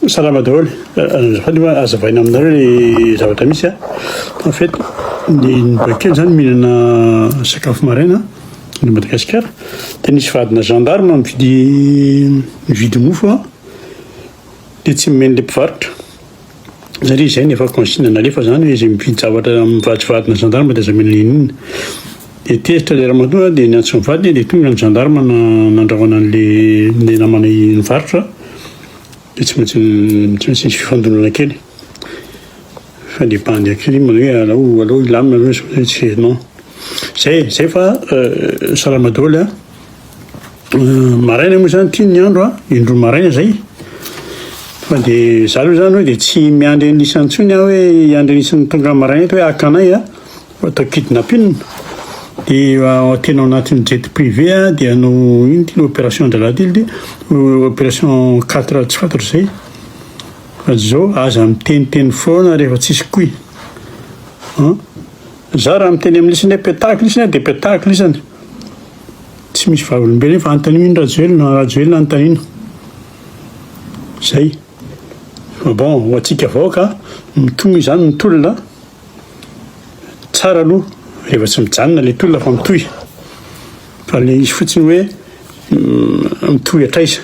Salama daholo, azafady fa azavaina aminareo le zavatra misy a. En fait ny bakely zany mihinana sakafo maraina any Madagasikara de nisy vadina gendarme mividy mividy mofo a de tsy nomeny le mpivarotra satria zay ny efa consigne nalefa zany hoe zay mividy zavatra mivatsy vadina gendarme de aza omena n'inon'inona. De tezitra le ramatoa de niantso ny vadiny de tonga ny gendarme nandrahona an'le le namanay nivarotra de tsy maintsy tsy maintsy nisy fifandonana kely fa le bandy kely iny manao hoe alao alao hilamina aloha sao tsy non zay zay fa salama daholo a. Maraina moa zany ty ny andro a, indroa maraina zay fa de za aloha zany hoe de tsy miandry an'isany intsony aho hoe hiandry an'isany tonga maraina eto hoe haka anay a. Atao kidnapping de tena ao anatin'ny jet privé a de hanao ino ty opération Andraladily ty opération quatre tsy fantatro zay fa zao aza miteniteny foana rehefa tsisy koi an za raha miteny amin'lisany hoe petahako lisany de petahako lisany tsy misy vavolombelona fa anontanio iny Rajoelina Rajoelina anontanina zay fa bon ho antsika vahoaka mitohy zany ny tolona. Tsara aloha rehefa tsy mijanona le tolona fa mitohy fa le izy fotsiny hoe mitohy hatraiza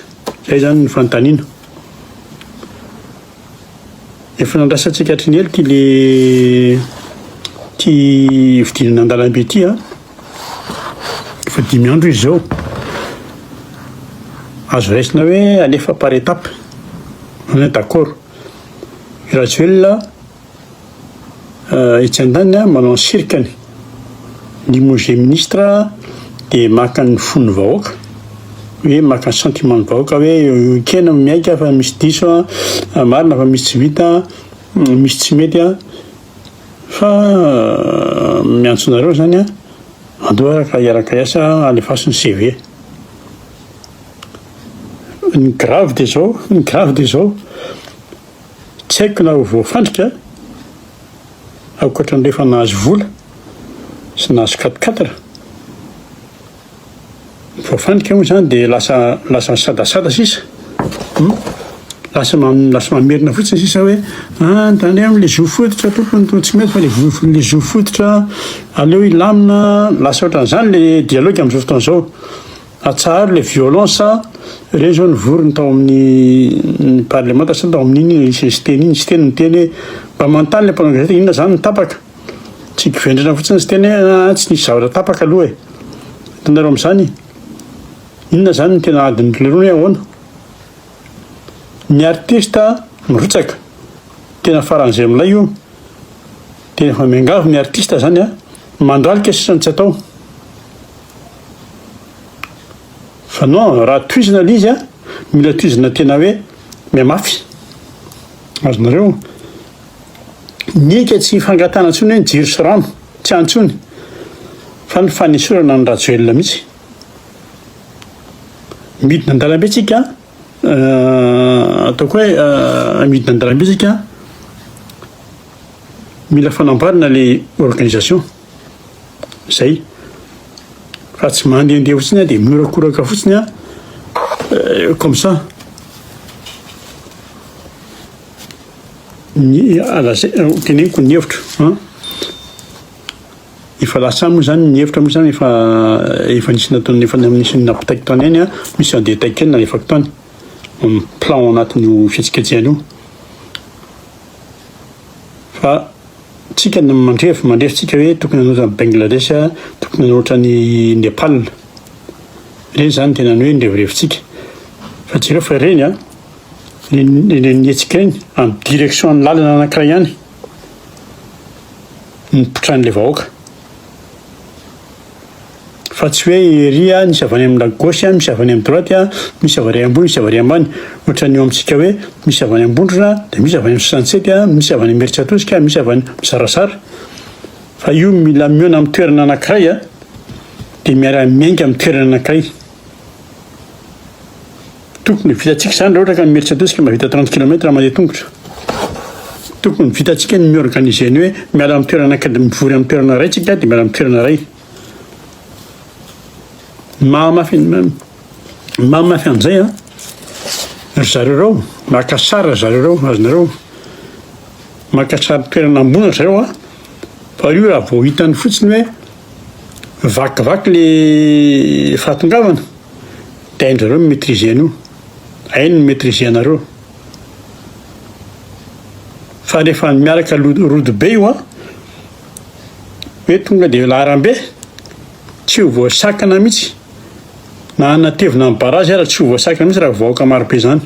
zay zany ny fanontaniana. Efa nandrasantsika hatry ny ela ty le ty fidinana an-dalambe ty a, efa dimy andro izy zao, azo raisina hoe alefa par étape, on est d'accord, Rajoelina Etsy andaniny manao ny cirque-ny, limoger ministre dia maka ny fon'ny vahoaka, hoe maka ny sentiment ny vahoaka hoe ekena miaika fa misy diso an, marina fa misy tsy vita, misy tsy mety an, fa miantso anareo zany an, andao araka hiaraka hiasa alefaso ny CV. Ny grave dia zao, ny grave dia zao. Tsy haiko na ho voafandrika ankoatra ny rehefa nahazo vola sy nahazo quatre quatre. Ny voafandrika moa izany dia lasa lasa misadasada sisa hum lasa lasa mamerina fotsiny sisa hoe ah tandremo le zo fototra tompony toa tsy mety fa le le zo fototra aleo hilamina lasa ohatran'izany le dialogue amin'izao fotoana izao. Atsaharo le violence a, reo zao nivory ny tao amin'ny parlemanta sa tao amin'iny iny Siteny iny, Siteny niteny hoe mba manontany le mpanao gazety inona zany no tapaka, tsy kivendrana fotsiny Siteny hoe aa tsy nisy zavatra tapaka aloha e, hitanareo amin'izany inona zany no tena adin'ny leroa hoe ahoana, ny artiste mirotsaka, tena faran'izay milay io, tena efa miangavy ny artiste zany a, mandralika sisa no tsy atao. Fa non, raha tohizana le izy a, mila tohizana tena hoe mihamafy. Azonareo? Ny tsy fangatahana intsony hoe ny jiro sy rano, tsy any intsony, fa ny fanesorana an'i Rajoelina mihitsy. Midina an-dalambe tsika, ataoko hoe midina an-dalambe tsika, mila fanamboarana le organisation. Zay. Fa tsy mandehandeha fotsiny aho dia mihorakoraka fotsiny aho comme ça. Ny teneniko ny hevitro an. Efa lasa moa zany ny hevitra moa zany efa efa nisy nataony efa nisy nampitaiko tany ihany an, misy en détail kely nalefako tany. Ny plan ao anatin'io fihetsiketsehana io. Fa Tsika no mandrevy, mandrevy tsika hoe tokony hanao ohatran'i Bangladesh, tokony hanao ohatran'i Nepal. Ireny zany tena ny hoe nirevirirevintsika. Fa jereo fa ireny an, ireny hetsika ireny amin'ny direction ny lalana anankiray ihany no nipotran'ilay vahoaka. Fa tsy hoe ery a, nisy avy any amin'ny la gauche a, misy avy any amin'ny droite a, misy avy ary ambony, misy avy ary ambany. Ohatran'ny eo amintsika hoe misy avy any Ambondrona, dia misy avy any amin'ny soixante sept a, misy avy any Imerintsiatosika, misy avy any mizarazara. Fa io mila mihaona amin'ny toerana anankiray a, dia miara-miainga amin'ny toerana anankiray. Tokony ho vitantsika izany raha ohatra ka Imerintsiatosika mahavita 30 kilomètre mandeha tongotra. Tokony ho vitantsika ny mi-organiser ny hoe miala amin'ny toerana anankiray, mivory amin'ny toerana iray tsika dia miala amin'ny toerana iray. Mahamafy mahamafy an'izay an. Ry zareo ireo, maka sary ry zareo ireo, azonareo. Maka sary toerana ambony ry zareo an, fa io raha vao hitany fotsiny hoe vakivaky le fahatongavana dia hain-dry zareo mi-maitriser an'io, hainy ny mi-maitriser anareo. Fa rehefa miaraka rodobe io an, hoe tonga dia laharam-be, tsy ho voasakana mihitsy. Na hanatevina ny barazy ara tsy ho voasakana mihitsy raha vahoaka maro be zany.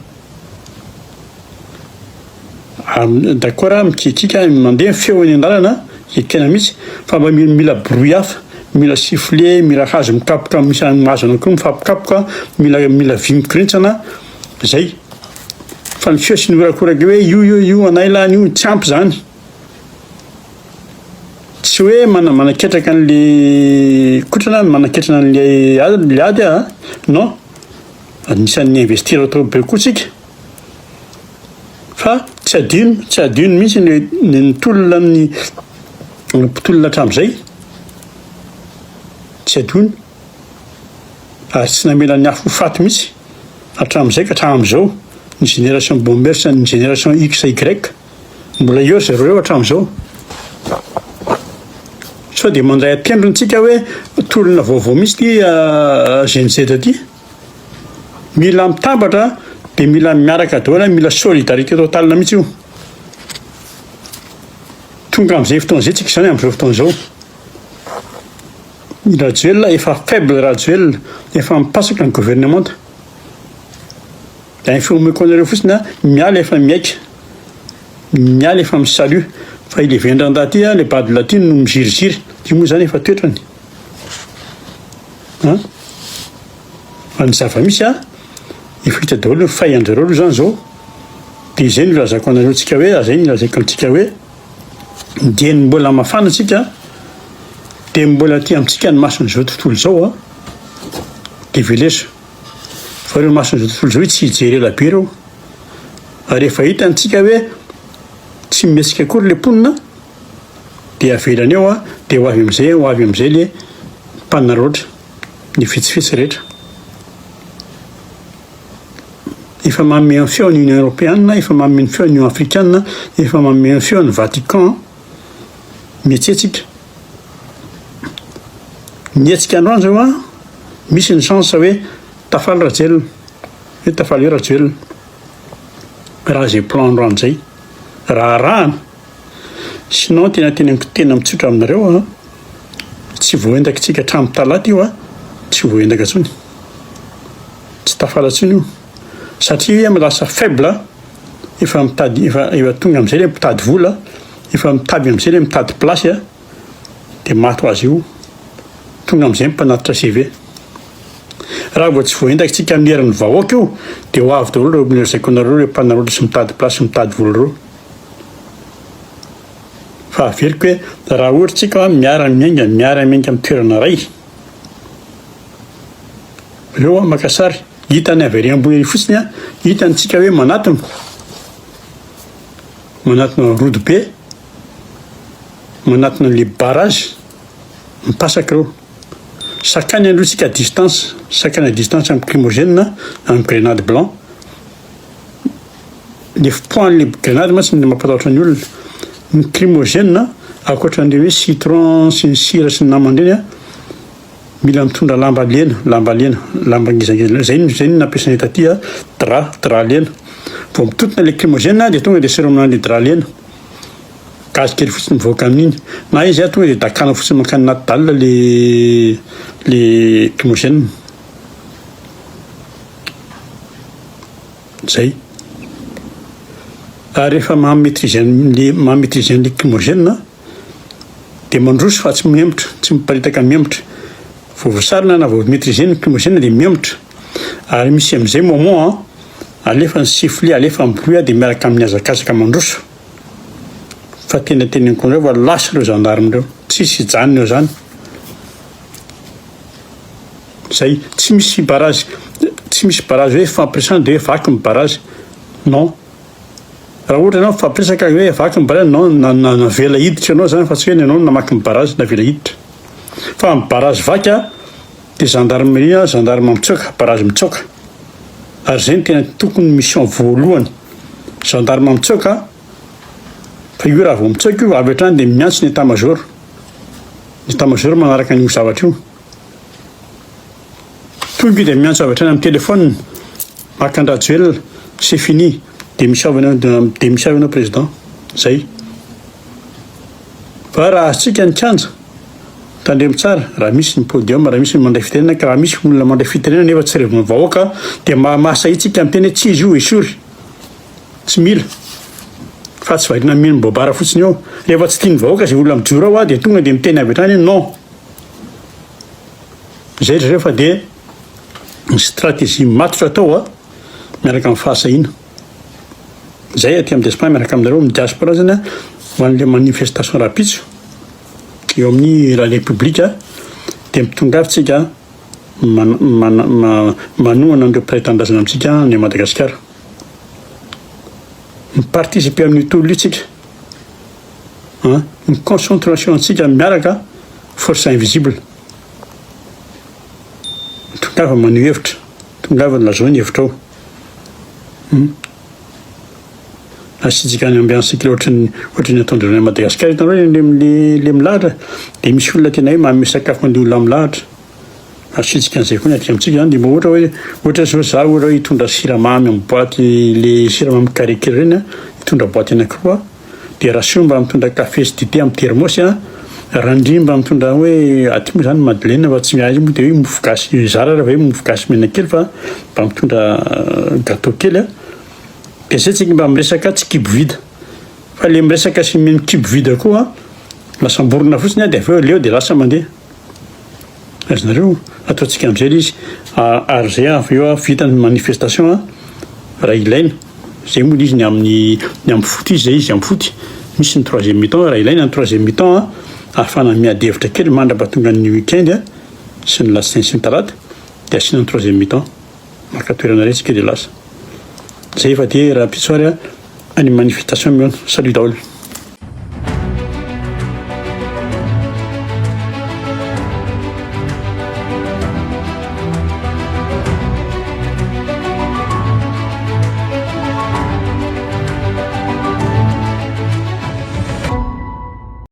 D'accord aho mikiakiaka mandeha ny feo eny an-dalana ekena mihitsy fa mba mila bruit hafa, mila sifflet, mila hazo mikapoka misy hazo anankiroa mifampikapoka, mila mila vy mikorintsana, zay. Fa ny feo sy ny horakoraka hoe io io io anay lany io tsy ampy zany. Tsy hoe manaketraka an'le kotrana manaketrana an'le ady ady a non, anisan'ny investir atao be koa tsika fa tsy adino tsy adino mihitsy ny ny nitolona ny mpitolona hatramin'izay tsy adino ary tsy namela ny afo ho faty mihitsy hatramin'izay ka hatramin'izao ny génération boomers ny génération X Y. Mbola eo ry zareo ireo hatramin'izao. Sao dia mandray an-tendrony tsika hoe tolona vaovao mihitsy ity Gen Z ity. Mila mitambatra dia mila miaraka daholo, mila solidarité totale mihitsy io. Tonga amin'izay fotoana izay tsika izany amin'izao fotoana izao. I Rajoelina efa faible Rajoelina, efa mipasaka ny gouvernemanta. Info omeko anareo fotsiny a, miala efa miaika, miala efa mi-salut, fa ilay vendran-dahy ty a, ilay badolahy ty no miziriziry, io moa zany efa toetrany an, fa ny zava-misy a, efa hita daholo ny faille an-jareo aloha zany zao, de izay no ilazako anareo tsika hoe, zay no ilazaiko antsika hoe, dieny mbola mafana tsika, de mbola aty amintsika ny mason'izao tontolo izao a, de veleso. Fa ireo mason'izao tontolo izao tsy hijery ela be ireo. Ary rehefa hitantsika hoe tsy mihetsika akory le mponina dia avelany eo a, dia ho avy amin'izay ho avy amin'izay le mpanaraotra ny fetsifetsy rehetra. Efa manome ny feo ny Union Europeana, efa manome ny feo ny Union Africaine, efa manome ny feo ny Vatican, mihetsehetsika. Ny hetsika androany zao an, misy ny chance hoe tafaly Rajoelina, hoe tafaly eo Rajoelina. Raha izay plan androany izay, raha arahana. Sinon tena teneniko tena mitsotra aminareo an, tsy voaendakitsika hatramin'ny talata io an, tsy voaendaka intsony. Tsy tafala intsony io. Satria lasa faible, efa mitady efa efa tonga amin'izay ilay mpitady vola, efa mitady amin'izay ilay mitady place an. dia maty ho azy io, tonga amin'izay ny mpanatitra CV. Raha vao tsy voaendakitsika amin'ny herin'ny vahoaka io dia ho avy daholo ireo lazaiko anareo ireo mpanarona sy mitady place sy mitady vola ireo. Fa averiko hoe raha ohatra tsika miara miainga miara miainga amin'ny toerana iray, ireo maka sary, hitany avy ery ambony ery fotsiny an, hitany tsika hoe manatona, manatona rodobe. Manatona an'le barrage mipasaka ireo. Sakany aloha tsika à distance, sakany à distance amin'ny lacrymogène, amin'ny grenade blanc. Le fipoahan'le grenade mantsy no mampatahotra ny olona. Ny lacrymogène ankoatran'ireny hoe citron sy ny sira sy ny namany ireny an, mila mitondra lamba lena, lamba lena, lamba ngezangeza, zay no zay no nampiasainay taty an, drap, drap lena. Vao mitontona le lacrymogène dia tonga dia saromana an'le drap lena. Gaz kely fotsiny mivoaka amin'iny. Na izy ary tonga dia dakana fotsiny mankany anaty dalle le le lacrymogène. Zay. Ary rehefa maha maitriser an'le maha maitriser an'le lacrymogène dia mandroso fa tsy mihemotra, tsy miparitaka mihemotra. Vao voasarona na vao maitriser ny lacrymogène dia mihemotra. Ary misy amin'izay moment an, alefa ny sifflet, alefa ny bruit dia miaraka amin'ny hazakazaka mandroso. Fa tena teneniko anareo fa lasa ireo gendarme ireo. Tsisy hijanona eo zany. Zay. Tsy misy barrage, tsy misy barrage hoe fampiresahana de hoe vaky ny barrage. Non. Raha ohatra ianao mifampiresaka hoe vaky ny barrage, non, na, na, navela hiditra ianao zany fa tsy hoe ny anao no namaky ny barrage, navela hiditra. Fa ny barrage vaky a, de gendarmerie, gendarme mitsoaka, barrage mitsoaka. Ary izay no tena tokony mission voalohany. Gendarme mitsoaka fa io raha vao mitsoaka io avy hatrany dia miantso ny état major. Ny état major manaraka an'io zavatra io. Tonga io dia miantso avy hatrany amin'ny téléphone, maka an-dRajoelina, c'est fini, démission démission ianao président. Zay. Fa raha azontsika ny kianja, tandremo tsara, raha misy ny podium, raha misy ny mandray fitenenana, ka raha misy olona mandray fitenenana nefa tsy revon'ny vahoaka, dia mba mahasahy tsika miteny hoe tsy izy io, esory. Tsy mila. Fa tsy variana mino bobara fotsiny eo. Rehefa tsy tian'ny vahoaka izay olona mijoro ao dia tonga dia miteny avy hatrany hoe non. Izay ry zareo fa dia ny stratégie matotra atao a, miaraka amin'ny fahasahiana. Izay aty amin'ny diaspora miaraka aminareo amin'ny diaspora zany a, ho an'ilay manifestation rahampitso eo amin'ny la république dia mitongava tsika manohana an'ireo mpiray tanindrazana amintsika any Madagasikara. Mi-participer amin'io tolona io tsika. Ny concentration antsika miaraka force invisible. Tongava maneho hevitra, tongava lazao ny hevitrao. Hum. Asiantsika ny ambiance kely ohatran'ny ohatran'ny ataon-dry zareo any Madagasikara hitanareo le le le milahatra dia misy olona tena hoe manome sakafo an'ilay olona milahatra. Asiantsika an'izay koa ny aty amintsika zany dia mba ohatra hoe ohatra zao za ohatra hoe hitondra siramamy amin'ny boaty le siramamy carré kely ireny an, hitondra boaty anankiroa Dia Rasoa mba mitondra kafe sy dite amin'ny thermos a, Randria mba mitondra hoe aty moa zany madeleine fa tsy miahy moa dia hoe mofo gasy zara raha hoe mofo gasy mena kely fa mba mitondra gateau kely a, dia zay tsika mba miresaka tsy kibo vida fa le miresaka sy mikibo vida koa lasa amborona fotsiny a dia avy eo aleo dia lasa mandeha. Azonareo ataontsika amizay le izy ary zay avy eo vita ny manifestation a raha ilaina zay moa le izy ny amin'ny ny amin'ny foot izy zay izy amin'ny foot misy ny troisième mi-temps raha ilaina ny troisième mi-temps a ahafahana miady hevitra kely mandrapatonga ny week-end a sy ny latsinainy sy ny talata de asiana ny troisième mi-temps maka toerana re tsika de lasa zay fa de rahampitso ary a any manifestation mihaona salut daholo.